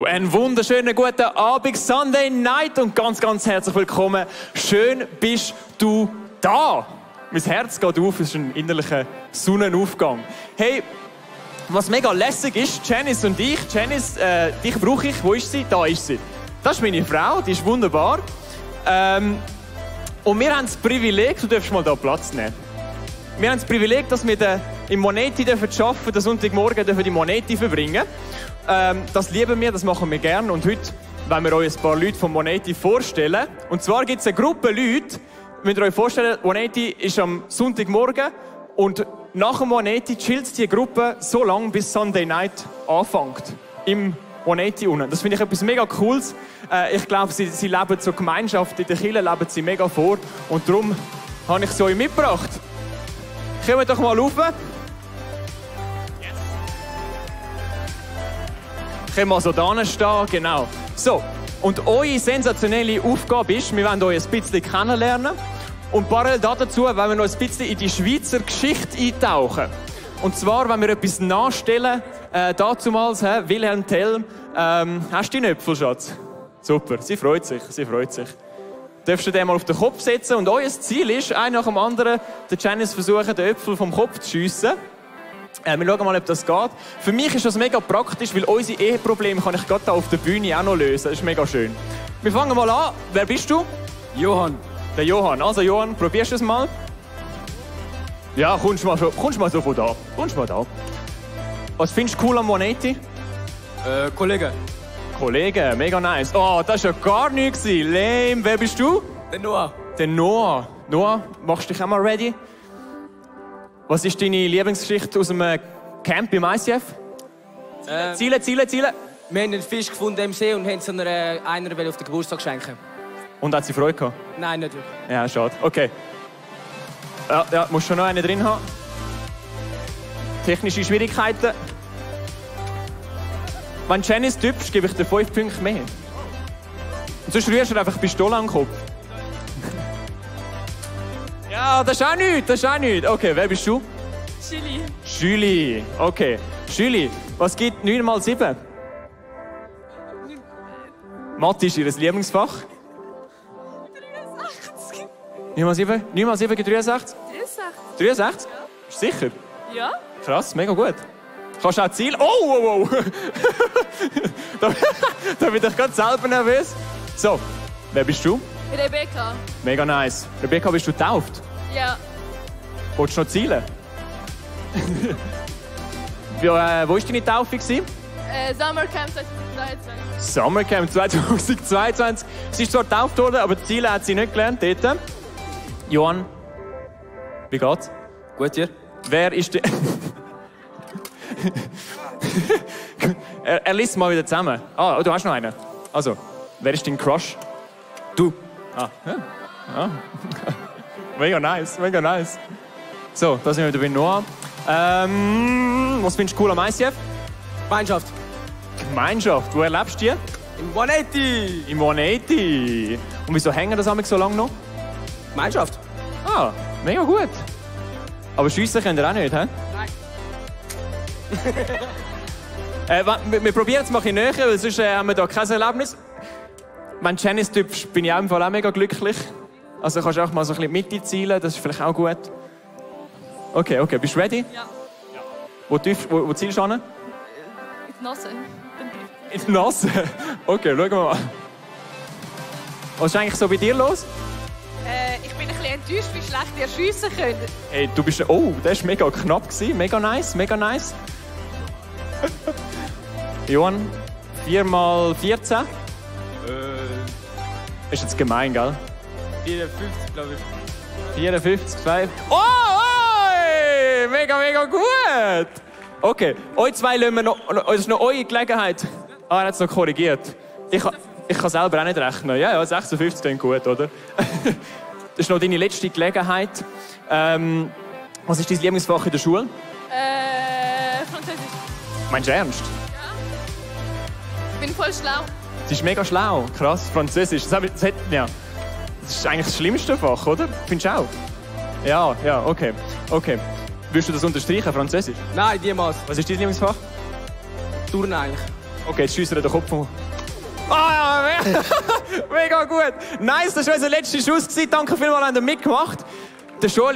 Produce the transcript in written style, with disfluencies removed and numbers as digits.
Einen wunderschönen guten Abend, Sunday Night und ganz herzlich willkommen. Schön bist du da. Mein Herz geht auf, es ist ein innerlicher Sonnenaufgang. Hey, was mega lässig ist, Janice und ich. Janice, dich brauche ich. Wo ist sie? Da ist sie. Das ist meine Frau, die ist wunderbar. Und wir haben das Privileg, du darfst mal hier Platz nehmen. Wir haben das Privileg, dass wir im Moneti arbeiten dürfen, den Sonntagmorgen dürfen die Moneti verbringen. Das lieben wir, das machen wir gerne. Und heute wollen wir euch ein paar Leute vom Moneti vorstellen. Und zwar gibt es eine Gruppe Leute, müsst ihr euch vorstellen, Moneti ist am Sonntagmorgen und nach dem Moneti chillt die Gruppe so lange, bis Sunday Night anfängt. Im Moneti unten. Das finde ich etwas mega Cooles. Ich glaube, sie leben so Gemeinschaft in der Kirche, leben sie mega vor. Und darum habe ich sie euch mitgebracht. Kommt doch mal rauf. Können wir so da stehen, genau. So, und eure sensationelle Aufgabe ist, wir wollen euch ein bisschen kennenlernen und parallel dazu wollen wir noch ein bisschen in die Schweizer Geschichte eintauchen. Und zwar, wenn wir etwas nachstellen, dazumals, Wilhelm Tell, hast du den Äpfel, Schatz? Super, sie freut sich, sie freut sich. Darfst du den mal auf den Kopf setzen und euer Ziel ist, ein nach dem anderen, der Janice versuchen, den Äpfel vom Kopf zu schiessen. Wir schauen mal, ob das geht. Für mich ist das mega praktisch, weil unsere Eheprobleme kann ich gerade hier auf der Bühne auch noch lösen. Das ist mega schön. Wir fangen mal an. Wer bist du? Johann. Der Johann. Also Johann, probierst du es mal? Ja, kommst mal so von da. Kommst mal da. Was findest du cool am Moneti? Kollege. Kollege, mega nice. Oh, das war ja gar nichts. Lame. Wer bist du? Der Noah. Der Noah. Noah, machst du dich auch mal ready? Was ist deine Lieblingsgeschichte aus dem Camp im ICF? Ziele. Wir haben einen Fisch gefunden im See und haben es einer auf den Geburtstag schenken. Und hat sie Freude gehabt? Nein, nicht wirklich. Ja, schade. Okay. Ja, musst schon noch einen drin haben. Technische Schwierigkeiten. Wenn Janice typst, gebe ich dir 5 Punkte mehr. Und sonst rührst du einfach die Pistole an den Kopf. Ja, das ist auch nichts, Okay, wer bist du? Julie. Julie, okay. Julie, was gibt 9 mal 7? Mathe ist ihr Lieblingsfach. 63. 9 mal 7? 9 mal 7 gibt 63? 63. 63? Ja. Bist du sicher? Ja. Krass, mega gut. Kannst du auch Ziel? Oh! Da bin ich gerade selber nervös. So, wer bist du? Rebecca. Mega nice. Rebecca, bist du getauft? Ja. Wolltest du noch zielen? Wo war deine Taufe? Summercamp 2022. Summercamp 2022. Sie ist zwar getauft worden, aber die Ziele hat sie nicht gelernt dort. Johann, wie geht's? Gut, dir? Wer ist der... er liest mal wieder zusammen. Ah, du hast noch einen. Also, wer ist dein Crush? Du. Ah. Ja. Mega nice, mega nice. So, da sind wir wieder bei Noah. Was findest du cool am ICF? Gemeinschaft. Gemeinschaft. Wo erlebst du die? Im Moneti. Im Moneti. Und wieso hängen das so lange noch? Gemeinschaft. Ah, mega gut. Aber schiessen könnt ihr auch nicht, hä? Nein. Wir probieren es mal ein bisschen näher, weil sonst haben wir hier kein Erlebnis. Wenn du Janice typst, bin ich auch im Fall auch mega glücklich. Also kannst du auch mal so ein bisschen Mitte zielen, das ist vielleicht auch gut. Okay, bist du ready? Ja. Wo zielst du hin? In die Nase. In die Nase? Okay, schauen wir mal. Was ist eigentlich so bei dir los? Ich bin ein bisschen enttäuscht, wie schlecht ihr schiessen könnt. Hey, du bist... Oh, das war mega knapp. Mega nice, mega nice. Johann, 4 mal 14? Ist jetzt gemein, gell? 54, glaube ich. 54, 2. Oh! Mega gut! Okay, euch zwei lassen wir noch. Das ist noch eure Gelegenheit. Ah, er hat es noch korrigiert. Ich kann selber auch nicht rechnen. Ja, 56 klingt gut, oder? Das ist noch deine letzte Gelegenheit. Was ist dein Lieblingsfach in der Schule? Französisch. Meinst du ernst? Ja. Ich bin voll schlau. Sie ist mega schlau. Krass, Französisch. Das ist eigentlich das schlimmste Fach, oder? Findest du auch? Ja, okay. Willst du das unterstreichen, Französisch? Nein, niemals. Was ist dein Lieblingsfach? Turnen eigentlich. Okay, jetzt schiessen wir den Kopf. Ah, ja, mega gut. Nice, das war unser letzter Schuss. Danke vielmals, habt ihr mitgemacht. Der Schule